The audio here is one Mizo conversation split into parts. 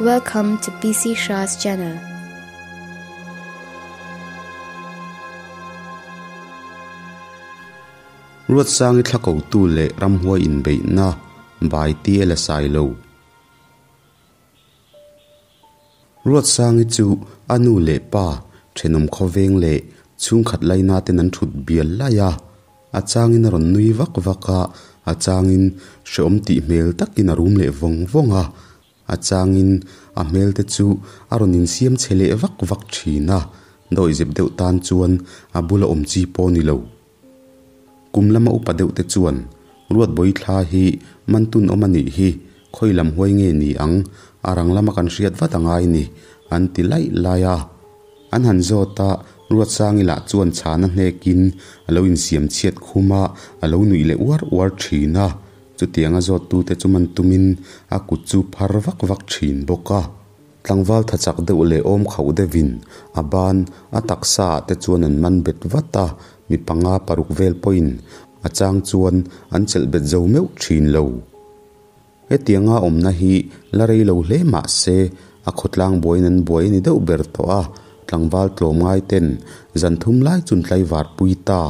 Welcome to PC Shah's channel. Ruatsangi thla kotu leh ramhuai inbeihna bai tial a sai lo. Ruatsangi chu a nu leh pa thenawm khawveng leh chhungkhat laina ten an thut bial laih a, a changin a rawn nui vak vak a, a changin hreawm tih hmel takin a rum leh vawng vawng a, a changin a hmel te chu a rawn insiam chhe leh vak vak thin a, dawihzep deuh tan chuan a bula awm chi pawh ni lo. Kum lama upa deuh te chuan, Ruatbawi thla hi mantun awm a nih hi, khawi lam huai nge ni ang, a rang lama kan hriat vat a ngai ni, an ti laih lai a. An han zawt a, Ruatsangi lah chuan chhana hnekin a lo insiam chhiat khum a, a lo nuih leh uar uar thin a. Chutianga zawttute chu man tumin a kut chu phar vak vak thin bawk a. Tlangval tha chak deuh leh awm khauh deuhin a ban a taksa ah te chuan an man bet vat a, mi panga paruk vel pawhin a chang chuan an chelh bet zo meuh thin lo. Hetianga awmna hi la rei lo hle mah se a khawtlang buaiin an buai a ni deuh ber tawh a, tlangval tlawm ngai ten zan thum lai chun tlaivar pui ta.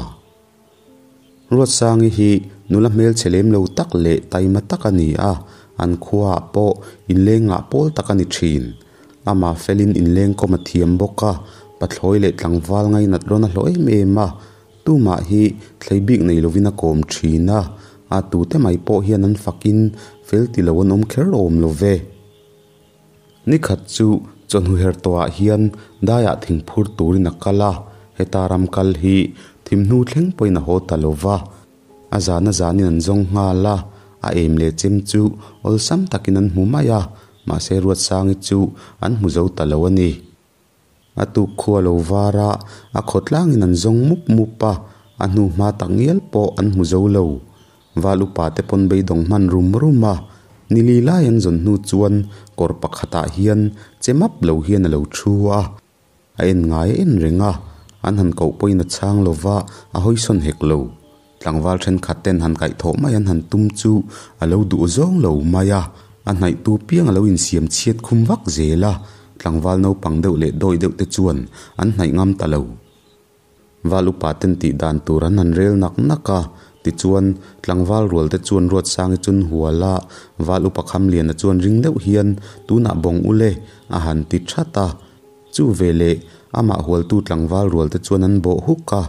Ruatsangi hi nula hmelchhe lem lo tak leh taima tak a ni a, an khuaah pawh inleng ngah pawl tak a ni thin. Amah felin inleng kawm a thiam bawk a, pathlawi leh tlangval ngainat rawn a hlawh em em a, tumah hi thlei bik nei lovin a kawm thin a, a tute mai pawh hian an fakin fel ti lo an awm kher awm lo ve. Ni khat chu chawhnu her tawhah hian daiah thing phur turin a kal a, heta ram kal hi thimhnu thleng pawhin a haw ta lo va, a zana zanin an zawng nghal a, a em leh chem chu awlsam takin an hmu mai a, mahse Ruatsangi chu an hmu zo ta lo a ni. A tuk khua lo var a, a khawtlangin an zawng mup mup a, a hnu hma tak ngial pawh an hmu zo lo. Val upa te pawn beidawng hman rum rum a, ni li lai an zawn hnu chuan kawr pakhatah hian che map lo hian a lo thu a, a en ngai a en reng a, an han koh pawhin a chhang lo va, a hawisawn hek lo. Tlangval thenkhat ten han kaihthawh mai an han tum chu a lo duh zawng lo mai a, a hnaihtu piang a lo insiam chhiat khum vak zel a, tlangval naupang deuh leh dawi deuh te chuan an hnaih ngam ta lo. Val upa ten tih dan tur an han rel nak nak a, tichuan tlangval rual te chuan Ruatsangi chun hual a, val upa Khamliana chuan ring deuh hian tunah bawng ule a han ti that a, chu veleh amah hualtu tlangval rual te chuan an bawh huk a,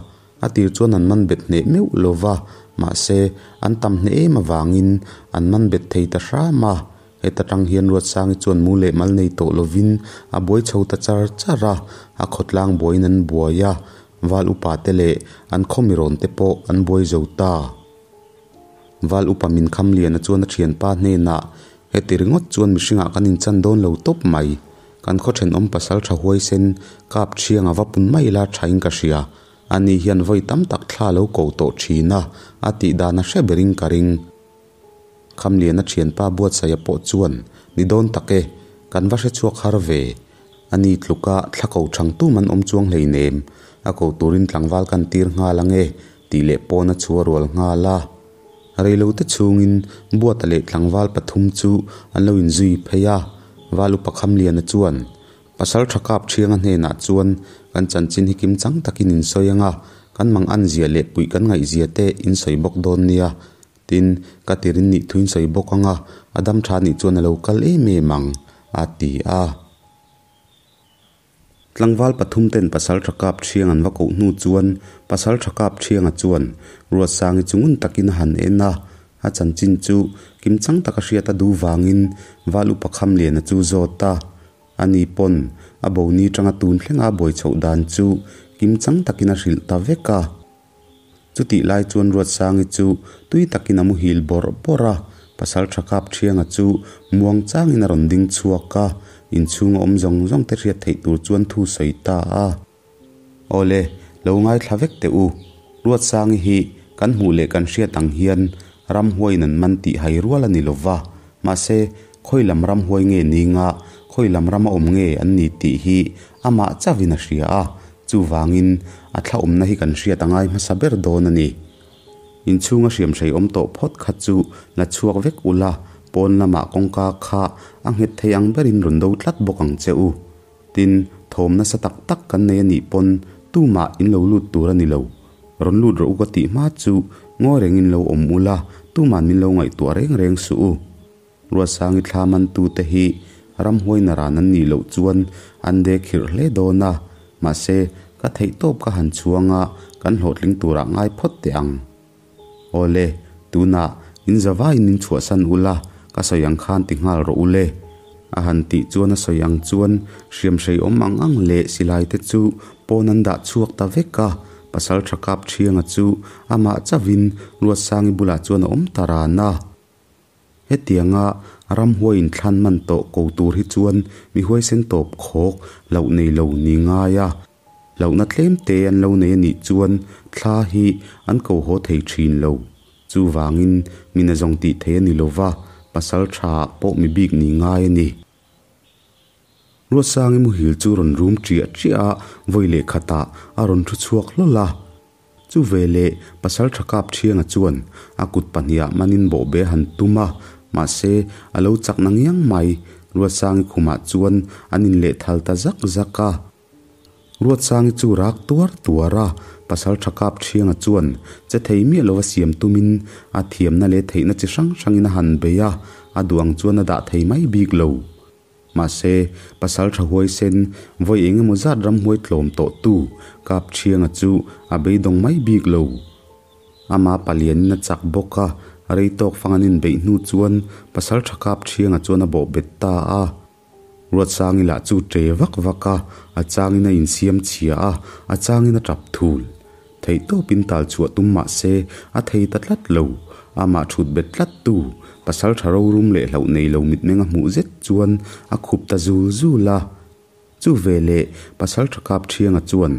A tir chuan an man bet hneh meuh lo va, mahse, an tam hneh em avangin an man bet thei ta hram a. Heta tang hian Ruatsangi chuan mu leh mal nei tawh lovin a buai chho ta char char a, a khawtlang buaiin an buai a, val upa te leh an khawmirawn te pawh an buai zo ta. Val upa min kham liana chuan a thianpa hnenah, Heti ringawt chuan mihringah kan inchan dawn lo tawp mai. Kan khaw thenawm pasal tha huaisen kap thiang a va pun mai ila thain ka hria. Ani hian vawi tam tak thla lo ko tawh thin a, a tih dan a hre berin ka ring. Khamliana thianpa buatsaia pawh chuan, Ni dawn tak e, kan va hre chhuak har ve. Ani tluka thla ko thang tum an awm chuang hleinem. A ko turin tlangval kan tir nghal ange, tih leh pawn a chhuah rual nghal a. Reilote chhungin Buata leh tlangval pathum chu an lo inzui phei a, Val upa Khamliana chuan, Pasal tha kap thianga hnenah chuan kan chanchin hi kim chang takin in sawi ang a, kan mang an zia leh puih kan ngaihzia te in sawi bawk dawn nia. Tin, ka tirin nih thu in sawi bawk ang a, a dam tha nih chuan a lo kal em em ang, a ti a. Tlangval pathum ten pasal tha kap thiang an va koh hnu chuan pasal tha kap thianga chuan Ruatsangi chu ngun takin a han en a, a chanchin chu kimchang taka hriat a duh vangin Val upa Khamliana chu zawt a, ani pawn a bo ni tanga tun thlenga a buai chhoh dan chu kimchang takin a hrilh ta vek a. Chutih lai chuan Ruatsangi chu tui takin a muhil bawrh bawrh a, pasal tha kap thianga chu muang changin a rawn ding chhuak a, inchhunga awm zawng zawng te hriat theih tur chuan thu sawi ta a. Awle, lo ngaithla vek teh u, Ruatsangi hi kan hmuh leh kan hriat ang hian ramhuaiin an man tih hai rual a ni lo va, mahse khawi lam ramhuai nge ni nga, khawi lam rama awm nge an ni tih hi amah chauhin a hria a, Chuvangin, a thla awmna hi kan hriat a ngai hmasa ber dawn a ni. Inchhunga hriamhrei awm tawh phawt kha chu la chhuak vek ula, Pawn lamah kawngka kha a nghet thei ang berin rawn do tlat bawk ang che u. Tin, thawm nasa tak tak kan nei a nih pawn tumah in lo lut tur a ni lo. Rawn lut rawh u ka tih hma chu ngawi rengin lo awm ula, tuman min lo ngaihtuah reng reng suh u. Ruatsangi thla mantute hi ramhuai naran an nih loh chuan an de khirh hle dawn a, mahse ka theihtawp ka han chhuang a, kan hlawhtling turah ngai phawt teh ang. Awle, tunah in zavaiin min chhuahsan ula, ka sawi ang khan ti nghal rawh ule. A han tih chuan a sawi ang chuan hriam hrei awm ang ang leh silai te chu pawn an dah chhuak ta vek a, pasal tha kap thianga chu amah chauhin Ruatsangi bulah chuan a awm ta ran a. Hetianga ramhuai inthlan man tawh ko tur hi chuan mi huaisen tawp khawk loh nei lo ni ngai a. Hlauhna tlem te an lo nei a nih chuan thla hi an ko haw thei thin lo. Chuvangin mi nazawng tih thei a ni lo va, pasal tha pawh mi bik ni ngai a ni. Ruatsangi muhil chu rawn rum ṭiah ṭiah a, vawi leh khatah a rawn thu chhuak hlawl a. Chu veleh pasal tha kap ṭhianga chuan a kut pahniha manin bawhbe a han tum a, mahse a lo chak na ngiang mai. Ruatsangi khumah chuan an inlehthal ta zak zak a. Ruatsangi chu rak tuar tuar a, pasal tha kap ṭhianga chuan che thei miah lova siam tumin a thiamna leh theihna chi hrang hrangin a han bei a, a duh ang chuan a dah thei mai bik lo. Mahse, pasal tha huaisen, vawi eng emaw zat ramhuai tlawm tawh tu kap ṭhianga chu a beidawng mai bik lo. Ama palianin a chak bawk a, rei tawk fang an inbeih hnu chuan pasal tha kap ṭhianga chuan a bawhbet ta a. Ruatsangi lah chu ṭe vak vak a, a changin a insiam chhia a, a changin a ṭap thul. Theihtawpin tal chhuah tum mah se a thei ta tlat lo. Amah ṭhut bet tlat tu, pasal ṭha rorum leh hlauh nei lo mitmeng a hmuh zet chuan a khup ta zul zul a. Chu veleh pasal ṭha kap ṭhianga chuan,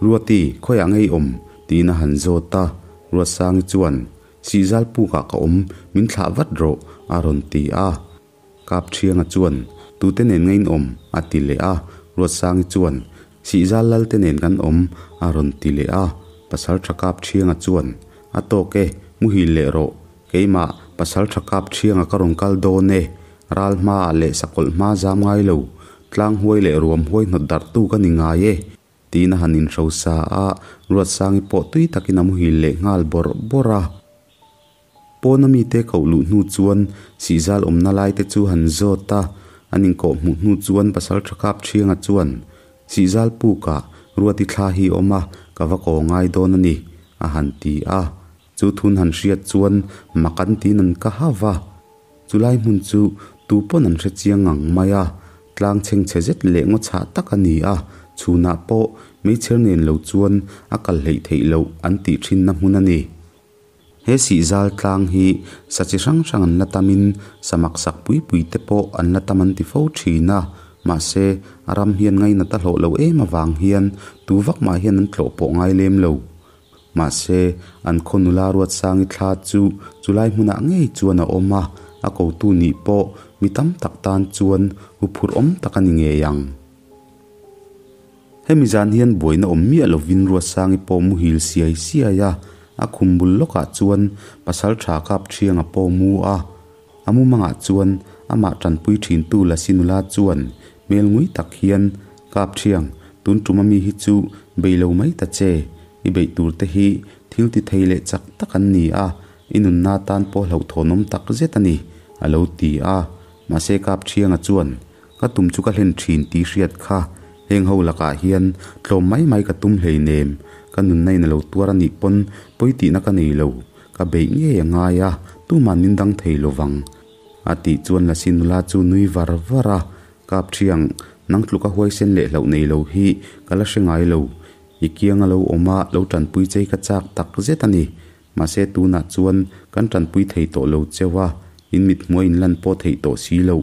Ruati, khawiah ngei awm? tiin a han zawt a. Ruatsangi chuan, Sihzal pukah ka awm, min thlah vat rawh, a rawn ti a. Kapṭhianga chuan, Tute nen nga in awm? a ti leh a. Ruatsangi chuan, Sihzal Lalte nen kan awm, a rawn ti leh a. Pasalṭha Kapṭhianga chuan, A tawk e, muhil leh rawh. Keimah, Pasalṭha Kapṭhianga ka rawn kal dawn e. Ral hmaah leh sakawlh hma zam ngai lo, tlang huai leh ruam huai hnawt darhtu ka ni ngai e. Tiin a han inhrosa a, Ruatsangi pawh tui takin a muhil leh nghal bawrh bawrh a. Pawna mite koh luh hnu chuan sihzal awmna lai te chu han zawt a, an inkawh hmuh hnu chuan pasal tha kap thianga chuan sihzal pukah Ruati thla hi awm a, ka va kaw ngai dawn a ni, a han ti a. Chu thun han hriat chuan mak an tiin an ka hauh va. Chulai hmun chu tu pawn an hre chiang ngang mai a, tlang chhengchhe zet leh ngaw chhah tak a ni a, chhunah pawh meichher nen lo chuan a kal hleih theih loh an tih thinna hmun a ni. He sihzal tlang hi sa chi hrang hrang an la tamin sa maksak pui pui te pawh an la tam an ti fo thin a, mahse a ram hian ngainat a hlawh lo em avang hian tu vak mah hian an tlawh pawh ngai lem lo. Mahse an khaw nula Ruatsangi thla chu chulai hmunah ngei chuan a awm a, a kotu nih pawh mi tam tak tan chuan huphurh awm tak a ni ngei ang. Hemi zan hian buaina awm miah lovin Ruatsangi pawh muhil siai siai a, a khum bul lawkah chuan pasal tha kap thiang a paw mu a. A mumangah chuan amah tanpui thintu Lasi nula chuan hmel ngui tak hian, Kap thiang, tun tum ami hi chu bei lo mai ta che, i beih tur te hi thil ti thei leh chak tak an ni a, i nunna tan pawh hlauhthawnawm tak zet a ni, a lo ti a. Mahse Kap thianga chuan, Ka tum chu ka hlen thin tih hriat kha heng ho lakah hian tlawm mai mai ka tum hleinem, ka nunna in a lo tuar a nih pawn pawi tihna ka nei lo, ka beih ngei a ngai a, tuman min dang thei lo vang. A tih chuan Lasi nula chu nui var var a, Kap thiang, nang tluka huaisen leh hlauh nei lo hi ka la hre ngai lo, i kiang a lo awm a, lo tanpui chei ka chak tak zet a ni, Mahse tunah chuan kan tanpui thei tawh lo cheu a, in mithmuai in lan pawh theih tawh si lo.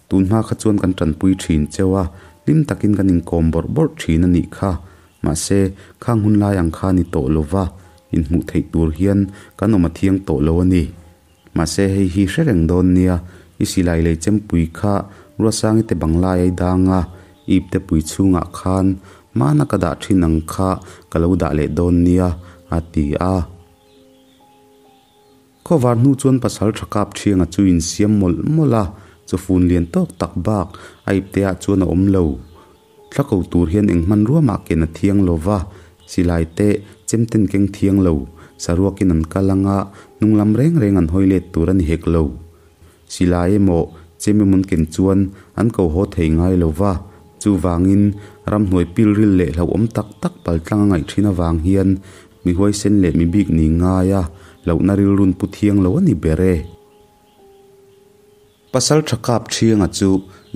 Tun hma kha chuan kan tanpui thin cheu a, hlim takin kan inkawm bawrh bawrh thin a nih kha. Mahse, khang hun lai ang kha ni tawh lo va, inhmuh theih tur hian kan awm a thiang tawh lo a ni. Mahse, hei hi hre reng dawn nia, i silai lei chempui kha Ruatsangi te banglai ai dang a, ip te pui chhungah khan hmana ka dah thin ang kha ka lo dah leh dawn nia, a ti a. Khawvar hnu chuan pasal tha kap thianga chu insiam mawlh mawlh a, chawfun lian tawk tak bak a ipte ah chuan a awm lo. Thla ko tur hian eng hmanrua mah ken a thiang lo va, silai te chem ten keng thiang lo, saruakin an kal anga hnung lam reng reng an hawi let tur a ni hek lo. Silai emaw chem emaw an ken chuan an ko haw thei ngai lo va, chuvangin ramhnuai pilril leh hlauhawm tak tak paltlang a ngaih thin avang hian mi huaisen leh mi bik ni ngaia hlauhna rilrun pu thiang lo a ni ber e. Pasal tha kap thianga chu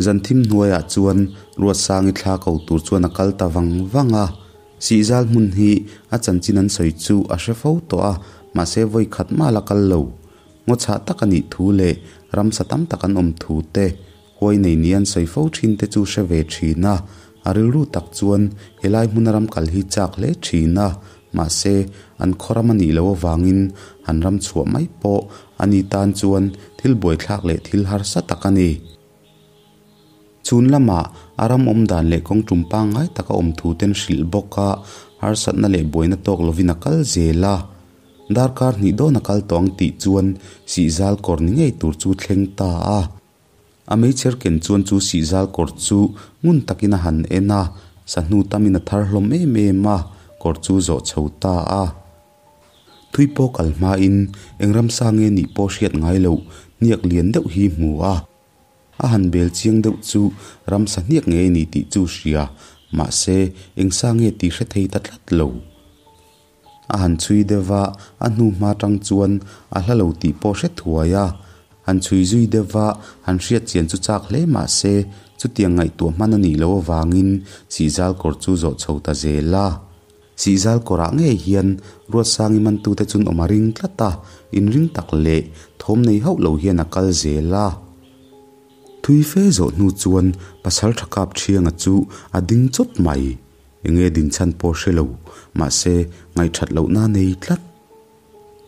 zan thim hnuaiah chuan Ruatsangi thla ko tur chuan a kal ta vang vang a. Sihzal hmun hi a chanchin an sawi chu a hre fo tawh a, mahse vawi khat mah la kal lo. Ngaw chhah tak a nih thu leh ramsa tam tak an awm thu te, huai nei ni an sawi fo thin te chu hre ve thin a. A rilru tak chuan helai hmuna ram kal hi chak hle thin a, mahse an khaw ram a nih loh avangin han ram chhuah mai pawh a ni tan chuan thil buaithlak leh thil harsa tak a ni. Chhun lamah a ram awm dan leh kawng tum pangngai taka awm thu ten hrilh bawk a, harsatna leh buaina tawk lovin a kal zel a. Darkar hnih dawn a kal tawh ang tih chuan sihzal kawr ni ngei tur chu thleng ta a. A meichher ken chuan chu sihzal kawr chu ngun takin a han en a, sahnu tamin a thar hlawm em em a, kawr chu zawh chho ta a. Thui pawh kal hmain eng ramsa nge nih pawh hriat ngai loh hniak lian deuh hi hmu a. A han bel chiang deuh chu ramsa hniak ngei a ni tih chu hria, mahse eng sa nge tih hre thei ta tlat lo. A han chhui deuh va, a hnu hma tang chuan a hla lo tih pawh hre thuai a. Han chhui zui deuh va, han hriat chian chu chak hle mah se, chutiang ngaihtuah hman a nih loh avangin sihzal kawr chu zawh chho ta zel a. Sihzal kawrah ngei hian Ruatsangi mantute chun awm a ring tlat a, inring tak leh thawm nei hauh lo hian a kal zel a. Thui fe zawh hnu chuan pasal tha kap thianga chu a ding chawt mai. Enge dinchhan pawh hre lo, mahse ngaihthat lohna a nei tlat.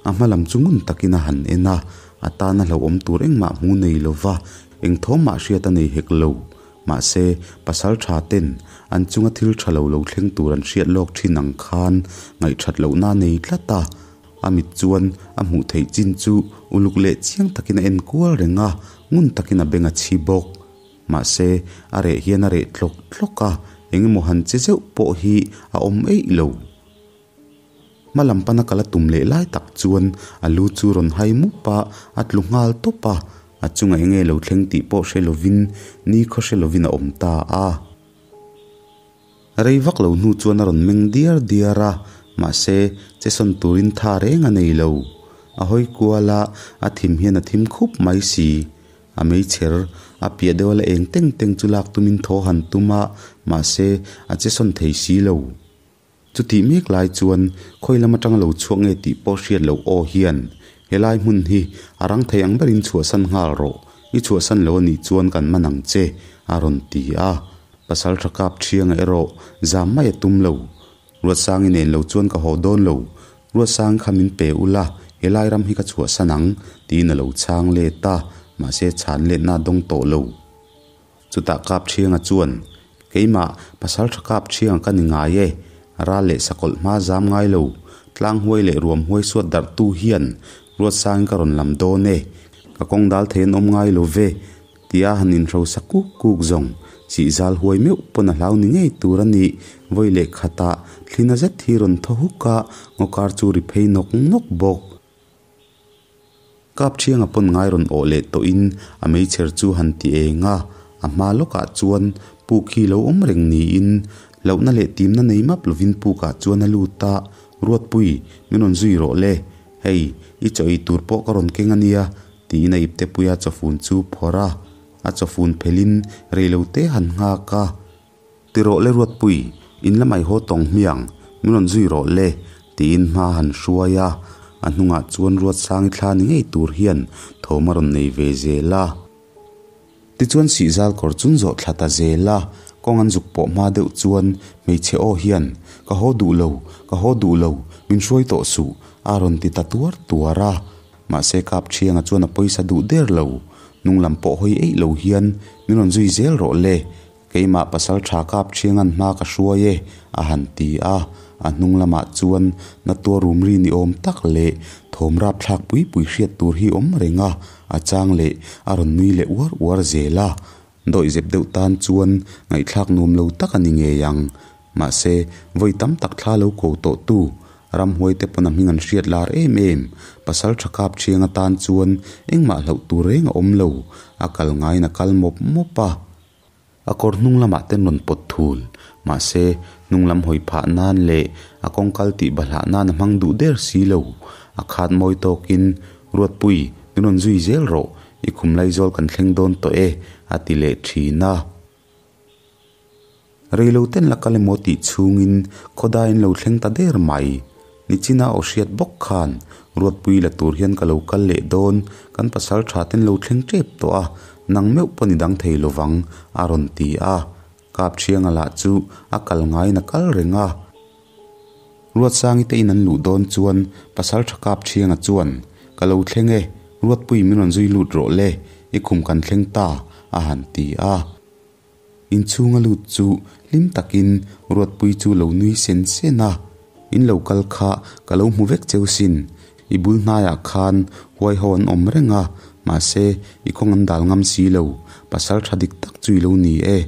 A hma lam chu ngun takin a han en a, a tana hlauhawm tur engmah hmu nei lo va, eng thawm mah hriat a nei hek lo. Mahse, pasal tha ten an chunga thil tha lo lo thleng tur an hriat lawk thin ang khan ngaihthat lohna a nei tlat a. A mit chuan a hmuh theih chin chu uluk leh chiang takin a en kual reng a, ngun takin a beng a chhi bawk. Mahse, a reh hian a reh tlawk tlawk a, eng emaw han che zeuh pawh hi a awm eih lo. Hma lam pana kal a tum leh lai tak chuan a lu chu rawn hai mup a, a tlu nghal tawp a, a chungah eng nge lo thleng tih pawh hre lovin ni khaw hre lovin a awm ta a. Rei vak lo hnu chuan a rawn meng diar diar a, mahse che sawn turin tha reng a nei lo. A hawi kual a, a thim hian a thim khup mai si. A meichher a piah deuh a la eng teng teng chu lak tumin thaw han tum a, mahse a che sawn thei si lo. Chutih mek lai chuan khawi lam atanga lo chhuak nge tih pawh hriat loh aw hian helai hmun hi a rang thei ang berin chhuahsan nghal rawh, i chhuahsan lo anih chuan kan man ang che a rawn ti a. Pasal tha kap thianga erawh zam mai a tum lo. Ruatsangi nen lo chuan ka haw dawn lo, Ruatsangi kha min pe ula helai ram hi ka chhuahsan ang tiin a lo chhang let a, mahse chhan letna a dawng tawh lo. Chutah Kapṭhianga chuan, Keimah, pasal ṭha Kapṭhianga ka ni ngai e, ral leh sakawlh hma zam ngai lo, tlang huai leh ruam huai suat darhtu hian Ruatsangin ka rawn lam dawn e, ka kawng dal thei an awm ngai lo ve, tia han inhrosa kuk kuk zawng, sihzal huai meuh pawn a hlau ni ngei tur a ni, vawi leh khatah thlina zet hi rawn thaw huk a, ngawkar chu ri phei nawk nawk bawk. Kap thianga pawn ngai rawn awh leh tawhin a meichher chu han ti eng a, a hma lawkah chuan puk hi lo awm reng niin hlauhna leh timna nei map lovin pukah chuan a lut a, Ruatpui, min rawn zui rawh le, hei, i chaw ei tur pawh ka rawn keng a nia, tiin a iptepuia chawfun chu phawrh a, a chawfun phelhin reilote han nghak a. Ti rawh le Ruatpui, in lamai haw tawng hmiang, min rawn zui rawh le, tiin hma han hruai a, a hnungah chuan Ruatsangi thla ni ngei tur hian thawm a rawn nei ve zel a. Tichuan Sihzal kawr chun zawh thla ta zel a, kawng an zuk pawh hma deuh chuan hmeichhe aw hian, Ka haw duh lo, ka haw duh lo, min hruai tawh suh, a rawn ti ta tuar tuar a. Mahse Kapṭhianga chuan a pawisa duh der lo, hnung lam pawh hawi eih lo hian, Min rawn zui zel rawh le. Keimah Pasalṭha Kapṭhianga'n hma ka hruai e, a han ti a. A hnung lamah chuan na tuar rum ri ni awm tak leh thawm rapthlak pui pui hriat tur hi awm reng a, a chang leh a rawn nui leh uar uar zel a. Dawihzep deuh tan chuan ngaihthlak nuam lo tak a ni ngei ang. Mahse, vawi tam tak thla lo ko tawh tu, ramhuai te pawn a hming an hriat lar em em, Pasalṭha Kapṭhiang atan chuan engmah hlauh tur reng a awm lo, a kal ngaiin a kal mawp mawp a. A kawr hnung lamah ten rawn pawt thul. Mahse, hnung lam hawi phah nan leh a kawng kal tih bahlah nan a hmang duh der si lo. A khat mawi tawkin, Ruatpui, min rawn zui zel rawh, i khum laizawl kan thleng dawn tawh e, a ti leh thin a. Reilo ten la kal emaw tih chhungin khawdai an lo thleng ta der mai. Nichina aw hriat bawk khan Ruatpui la tur hian ka lo kal leh dawn, kan pasal tha ten lo thleng tep tawh a, nang meuh pawh ni dang thei lovang, a rawn ti a. Kapṭhianga lah chu a kal ngaiin a kal reng a. Ruatsangi te in an luh dawn chuan pasal tha Kapṭhianga chuan, Ka lo thleng e, Ruatpui min rawn zui lut rawh le, i khum kan thleng ta, a han ti a. Inchhunga lut chu hlim takin Ruatpui chu lo nui sen sen a, In lo kal kha ka lo hmu vek cheu sin, i bul hnaiah khan huai ho an awm reng a, mahse i kawng an dal ngam si lo, pasal tha dik tak chu i lo ni e.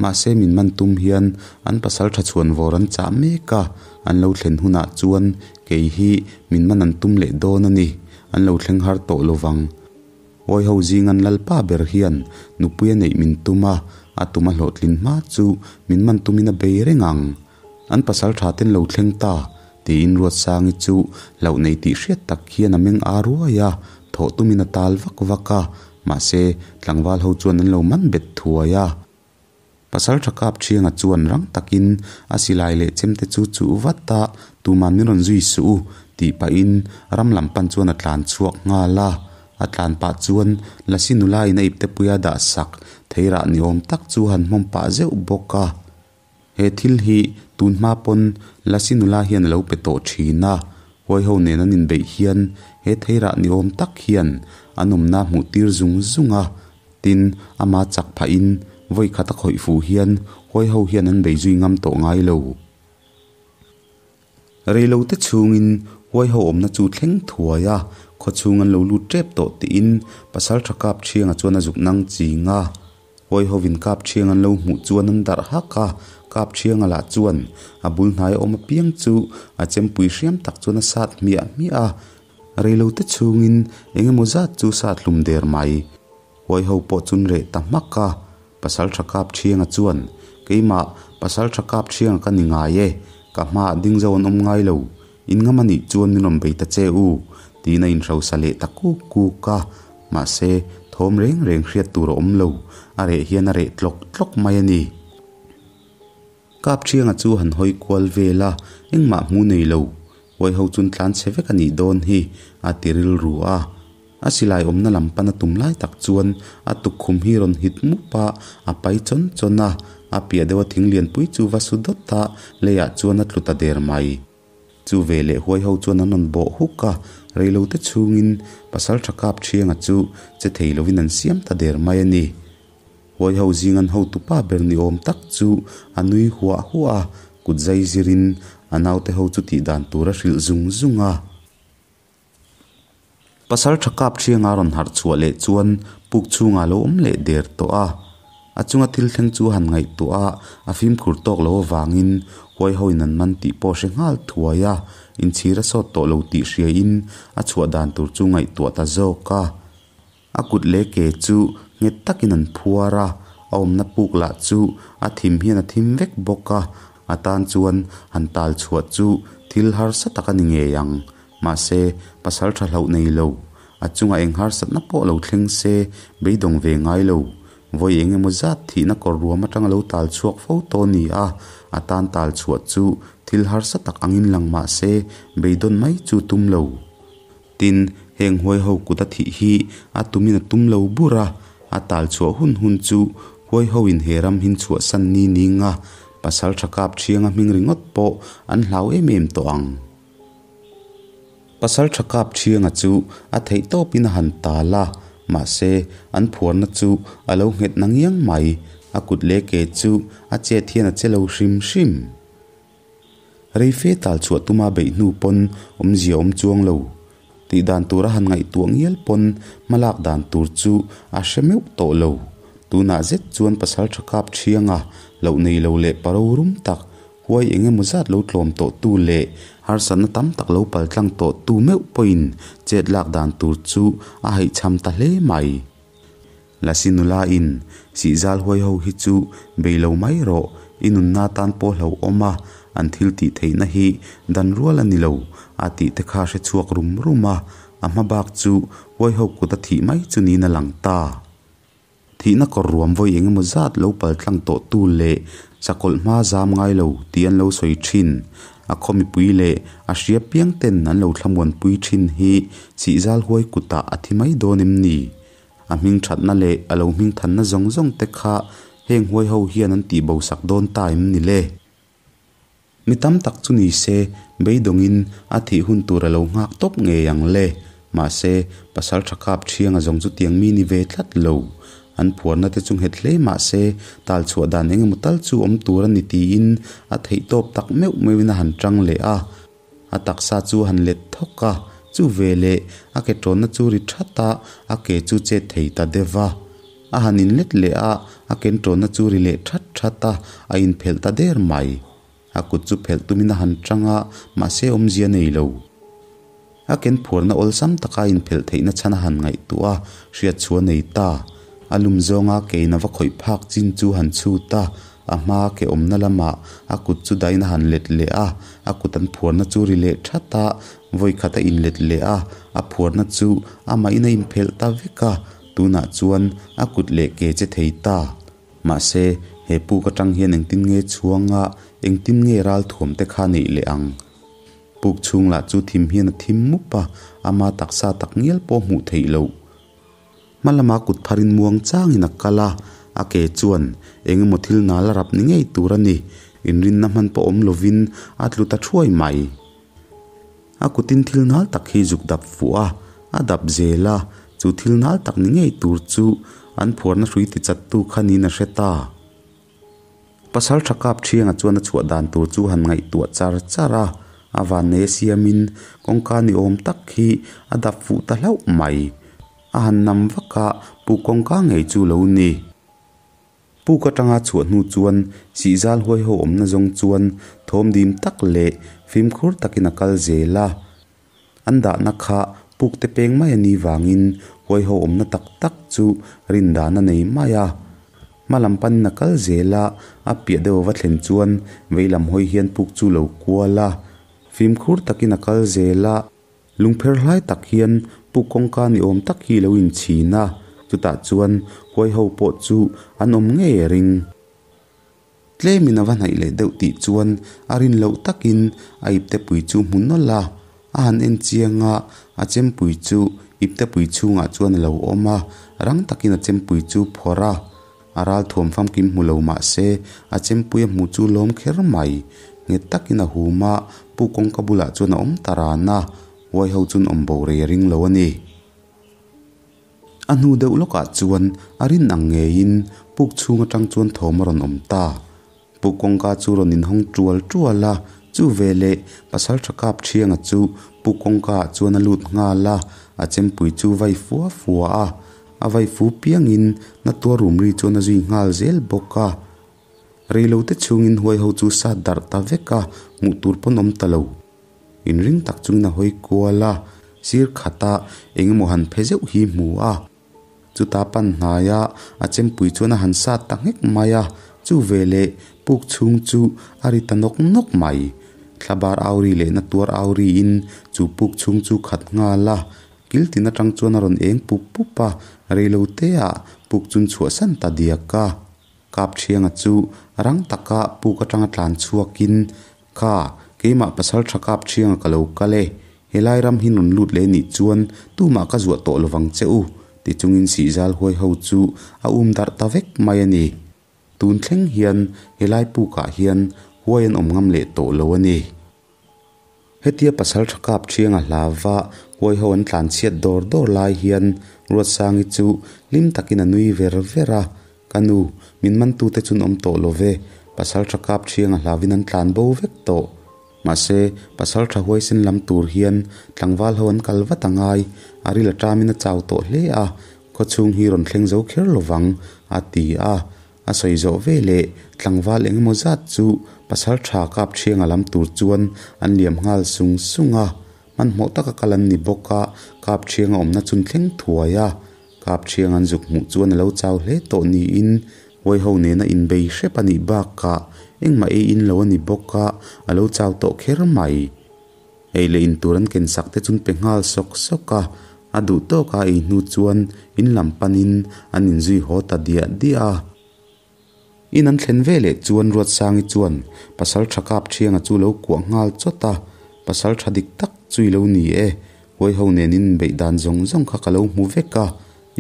Mahse min man tum hian an pasal tha chhuan vawr an chah mek a, an lo thlen hunah chuan kei hi min man an tum leh dawn a ni, an lo thleng har tawh lovang. Awi ho zingan Lalpa ber hian nupui a neih min tum a, a tum a hlawhtlin hma chu min man tumin a bei reng ang. An pasal tha ten lo thleng ta, tiin Ruatsangi chu hlauh nei tih hriat tak hian a meng a ruai a, thawh tumin a tal vak vak a, mahse tlangval ho chuan an lo man bet thuai a. Pasalṭha Kapṭhianga chuan rang takin a silai leh chemte chu chuh vat a, tuman min rawn zui suh u, tih pahin ram lam pan chuan a tlan chhuak nghal a. A tlan pah chuan Lasi nula in a ipte puia dah sak theirah ni awm tak chu han hmawm pah zeuh bawk a. He thil hi tun hma pawn Lasi nula hian a lo pe tawh thin a, huaiho nen an inbeih hian he theirah ni awm tak hian an awmna hmuh tir zung zung a, tin ama chak phahin vawi khat a khawih fuh hian huaiho hian an bei zui ngam tawh ngai lo. Reilote chhungin huaiho awmna chu thleng thuai a, khawchhung an lo lut tep tawh tiin Pasalṭha Kapṭhianga chuan a zuk nang ching a. Huaihovin Kapṭhiang an lo hmuh chuan an darh hak a, Kapṭhianga lah chuan a bul hnai a awm apiang chu a chempui hriam tak chuan a sat hmiah hmiah a, reilote chhungin eng emaw zat chu sat hlum der mai. Huaiho pawh chun reh ta hmak a, Pasalṭha Kapṭhianga chuan, Keimah, Pasalṭha Kapṭhianga ka ni ngai e, ka hmaah ding zo an awm ngai lo, in ngam a nih chuan min rawn bei ta che u, tiin a inhrosa leh ta kuk kuk a. Mahse, thawm reng reng hriat tur a awm lo, a reh hian a reh tlawk tlawk mai a ni. Kapṭhianga chu han hawi kual vel a, engmah hmu nei lo, huaiho chun tlan chhe vek a nih dawn hi, a ti rilru a. A silai awmna lam pan a tum lai tak chuan a tukkhum hi rawn hit mup a, a pai chawn chawn a, a piah deuha thing lianpui chu va su dawt a, leiah chuan a tlu ta der mai. Chu ve leh huai ho chuan an rawn bawh huk a, reilote chhungin Pasalṭha Kapṭhianga chu che thei lovin an siam ta der mai a ni. Huai ho zing an hotupa ber ni awm tak chu a nui huah huah a, kut zai zirin a naute ho chu tih dan tur a hrilh zung zung a. Pasalṭha Kapṭhianga rawn harh chhuah leh chuan puk chhungah a lo awm leh der tawh a. A chunga thil thleng chu a han ngaihtuah a, a fimkhur tawk lo avangin huai hoin an man tih pawh a hre nghal thuai a, inchhir a sawt tawh lo tih hriain a chhuah dan tur chu ngaihtuah ta zawk a. A kut leh ke chu nghet takin an phuar a, a awmna puk lah chu a thim hian a thim vek bawk a, a tan chuan han tal chhuah chu thil harsa tak a ni ngei ang. Mahse, pasal tha hlauh nei lo, a chungah eng harsatna pawh lo thleng se beidawng ve ngai lo. Vawi eng emaw zat thihna kawr ruam atanga lo tal chhuak fo tawh a ni a, a tan tal chhuah chu thil harsa tak angin lang mah se beidawn mai chu tum lo. Tin, heng huai ho kut a thih hi a tumin a tum lo bur a, a tal chhuah hun hun chu huai ho in he ram hin chhuahsan ni ning a, pasal tha kap thianga hming ringawt pawh an hlau em em tawh ang. Pasal tha kap thianga chu a theih tawpin a han tal a, mahse an phuarna chu a lo nghet na ngiang mai. A kut leh ke chu a chet hian a che lo hrim hrim. Rei fe tal chhuah tuma beih hnu pawn awmzia awm chuang lo. Tih dan tur a han ngaihtuah ngial pawn hmalak dan tur chu a hre meuh tawh lo. Tunah zet chuan pasal tha kap thiang a, loh nei lo leh pa rorum tak, huai eng emaw zat lo tlawm tawh tu leh harsatna tam tak lo paltlang tawh tu meuh pawhin chet lak dan tur chu a haihchham ta hle mai. Lasi nula in, Sihzal huai ho hi chu bei lo mai rawh, i nunna tan pawh hlauhawm a, an thil tih theihna hi dan rual a ni lo, a tih te kha hre chhuak rum rum a, a hma bak chu huai ho kut a thih mai chu niin a lang ta. Thihna kawr ruam vawi eng emaw zat lo pal tlang tawh tu leh sakawlh hma zam ngai lo tih an lo sawi thin. A khaw mipui leh a hria piang ten an lo thlamuanpui thin hi Sihzal huai kutah a thi mai dawn em ni? A hming thatna leh a lo hming thanna zawng zawng te kha heng huai ho hian an tih bo sak dawn ta em ni le? Mi tam tak chu ni se, beidawngin a thih hun tur a lo nghak tawp ngei ang le. Mahse, pasal tha kap thianga zawng chu tiang mi ni ve tlat lo. An phuarna te chu nghet hle mah se, tal chhuah dan eng emaw tal chu awm tur a ni tiin a theih tawp tak meuh meuhin a han tang leh a. A taksa chu a han let thawk a, chu veleh a ke tawnna chu ri that a, a ke chu chet thei ta deuh va. A han inlet leh a, a ken tawnna chu ri leh that that a, a inphelh ta der mai. A kut chu phelh tumin a han tang a, mahse awmzia nei lo. A ken phuarna awlsam taka a inphelh theihna chhan a han ngaihtuah a, hriat chu a nei ta. A lum zawnga kein a va khawih phak chin chu han chhut a, a hma ke awmna lamah a kut chu dahin a han let leh a, a kut an phuarna chu ri leh that a, vawi khat a inlet leh a, a phuarna chu amahin a inphelh ta vek a, tunah chuan a kut leh ke che thei ta. Mahse, he puk atang hian engtin nge chhuang a, engtin nge ral thuam te kha neih leh ang? Puk chhung lah chu thim hian a thim mup a, ama taksa tak ngial pawh hmuh theih loh. Hma lama kut pharin muang changin a kal a, a ke chuan eng emaw thil nal a rap ni ngei tur a ni. Inrinna hman pawh awm lovin a tlu ta thuai mai. A kutin thil nal tak hi zuk dap fuh a, a dap zel a, chu thil nal tak ni ngei tur chu an phuarna hrui tichattu kha niin a hre ta. Pasal tha kap thianga chuan a chhuah dan tur chu han ngaihtuah char char a, a vannei a siamin kawngka ni awm tak hi a dap fuh ta hlauh mai. A han nam vak a, puk kawngka ngei chu lo ni. Puk atanga chhuah hnu chuan Sihzal huai ho awmna zawng chuan thawm dim tak leh fimkhur takin a kal zel a. An dahna kha puk te peng mai a ni vangin huai ho awmna tak tak chu rin dan a nei mai a. Hma lam panin a kal zel a, a piah deuh ava thlen chuan vei lam hawi hian puk chu lo kual a. Fimkhur takin a kal zel a. Lungpher hlai tak hian puk kawngka ni awm tak hi lo inchhin a, chutah chuan huai ho pawh chu an awm ngei a ring. Tlemin a va hnaih leh deuh tih chuan a rin loh takin a iptepui chu hmu nawlh a, a han en chiang a, a chempui chu iptepui chhungah chuan a lo awm a, rang takin a chempui chu phawrh a, a ral thuam famkim hmu lo mah se a chempui a hmuh chu lawm kher mai. Nghet takin a hum a, pu kawngka bulah chuan a awm ta ran a, huai ho chuan awm bo rei a ring lo a ni. A hnu deuh lawkah chuan a rin ang ngeiin puk chhung atang chuan thawm a rawn awm ta. Puk kawngka chu rawn inhawng tual tual a, chu veleh pasal tha kap thianga chu puk kawngka ah chuan a lut nghal a, a chempui chu vai fua fua a, a vai fu piangin na tuar rum ri chuan a zui nghal zel bawk a. Reilote chhungin huai ho chu sat darh ta vek a, hmuh tur pawn awm ta lo. Inring tak chungin a hawi kual a, sir khata eng emaw han phe zeuh hi hmu a. Chuta pan hnaia a chempui chuan a han sat ta nghek mai a, chu veleh puk chhung chu a ri ta nawk nawk mai. Thlabar auri leh na tuar auriin chu puk chhung chu khat nghal a, kil tin atang chuan a rawn eng pup pup a, reiloteah puk chun chhuahsan ta diak a. Kapthianga chu rang taka puk atanga tlan chhuakin Kha, keimah pasal tha kap thianga ka lo kal e, helai ram hi rawn lut leh nih chuan tumah ka zuah tawh lovang che u, ti chungin sihzal huai ho chu a um darh ta vek mai a ni. Tun thleng hian helai pukah hian huai an awm ngam leh tawh lo a ni. Hetia pasal tha kap thianga hlava huai ho an tlan chhiat dawr dawr lai hian Ruatsangi chu hlim takin a nui ver ver a. Ka nu, min mantute chu an awm tawh lo ve, Pasalṭha Kapṭhianga hlauin an tlan bo vek tawh. Mahse, Pasalṭha huaisen lam tur hian tlangval ho an kal vat a ngai, a ril a ṭamin a chau tawh hle a, khawchhung hi rawn thleng zo kher lo vang, a ti a. A sawi zawh ve leh tlangval eng emaw zat chu Pasalṭha Kapṭhianga lam tur chuan an liam nghal sung sung a. Hmanhmawh taka kal an ni bawk a, Kapṭhianga awmna chun thleng thuai a. Kapṭhiang an zuk hmuh chuan a lo chau hle tawh niin Huaiho nena inbei hrep a nih bakah engmah ei in lo a ni bawk a, a lo chau tawh kher mai. Ei leh in tur an ken sak te chun pe nghal sawk sawk a, a duh tawk a ei hnu chuan in lam panin an inzui haw ta diah diah a. In an thlen ve leh chuan Ruatsangi chuan pasal tha kap thianga chu lo kuah nghal chawt a, pasal tha dik tak chu i lo ni e, Huaiho nen in inbeih dan zawng zawng kha ka lo hmu vek a,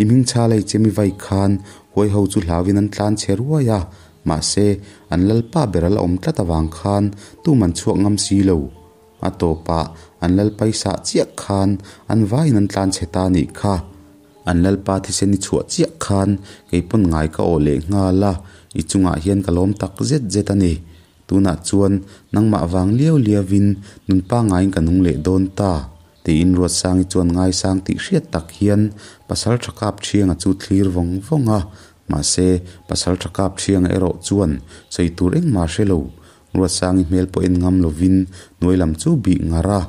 I hmingchha lei che mi vai khan huaiho chu hlauin an tlan chhe ruai a, mahse, an lalpa ber a la awm tlat avang khan tum an chhuak ngam si lo. A tawpah an lalpai sah chiah khan an vaiin an tlan chhe ta nih kha. An lalpa thisen i chhuah chiah khan kei pawn ngai ka awh leh nghal a, i chungah hian ka lawm tak zet zet a ni. Tunah chuan nangmah vang liau liauin nun pangaiin ka nung leh dawn ta. Tiin Ruatsangi chuan ngaisang tih hriat tak hian Pasal Tha Kap Thianga chu thlir vawng vawng a, mahse Pasal Tha Kap Thianga erawh chuan sawi tur engmah hre lo. Ruatsangi hmel pawh en ngam lovin hnuai lam chu bih ngar a.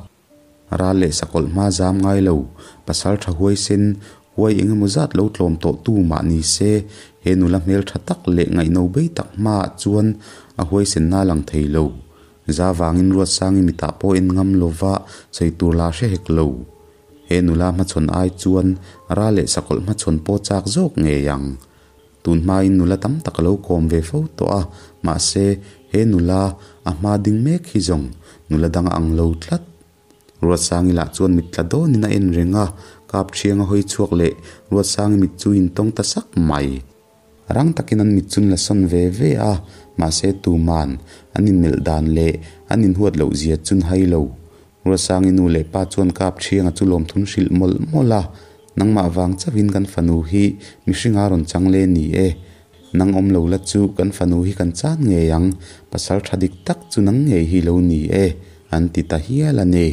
Ral leh sakawlh hma zam ngai lo, Pasal Tha huaisen, huai eng emaw zat lo tlawm tawh tu mah ni se, he nula hmel tha tak leh ngaihno bei tak hmaah chuan a huaisenna a lang thei lo. Za vangin Ruatsangi mitah pawh en ngam lova sawi tur la hre hek lo. He nula hmachhawn ai chuan Ra leh Sakawlh hmachhawn pawh chak zawk ngei ang. Tun hmain nula tam tak a lo kawm ve fo tawh a, mahse he nula a hma ding mek hi zawng nula dang a ang lo tlat. Ruatsangi lah chuan mit tla dawnin a en reng a, Kapṭhiang a hawi chhuak leh Ruatsangi mit chu intawng ta sak mai. Rang takin an mit chun la sawn ve ve a, mahse tuman an inmelh dan leh an inhuat loh zia chun hai lo. Ruatsangi nu leh pa chuan Kapṭhianga chu lawmthun hrilh mawlh mawlh a, Nangmah vang chauhin kan fanu hi mihringa rawn chang le ni e. Nang awm lo la chu kan fanu hi kan chan ngei ang, pasal tha dik tak chu nang ngei hi lo ni e, an ti ta hial a ni.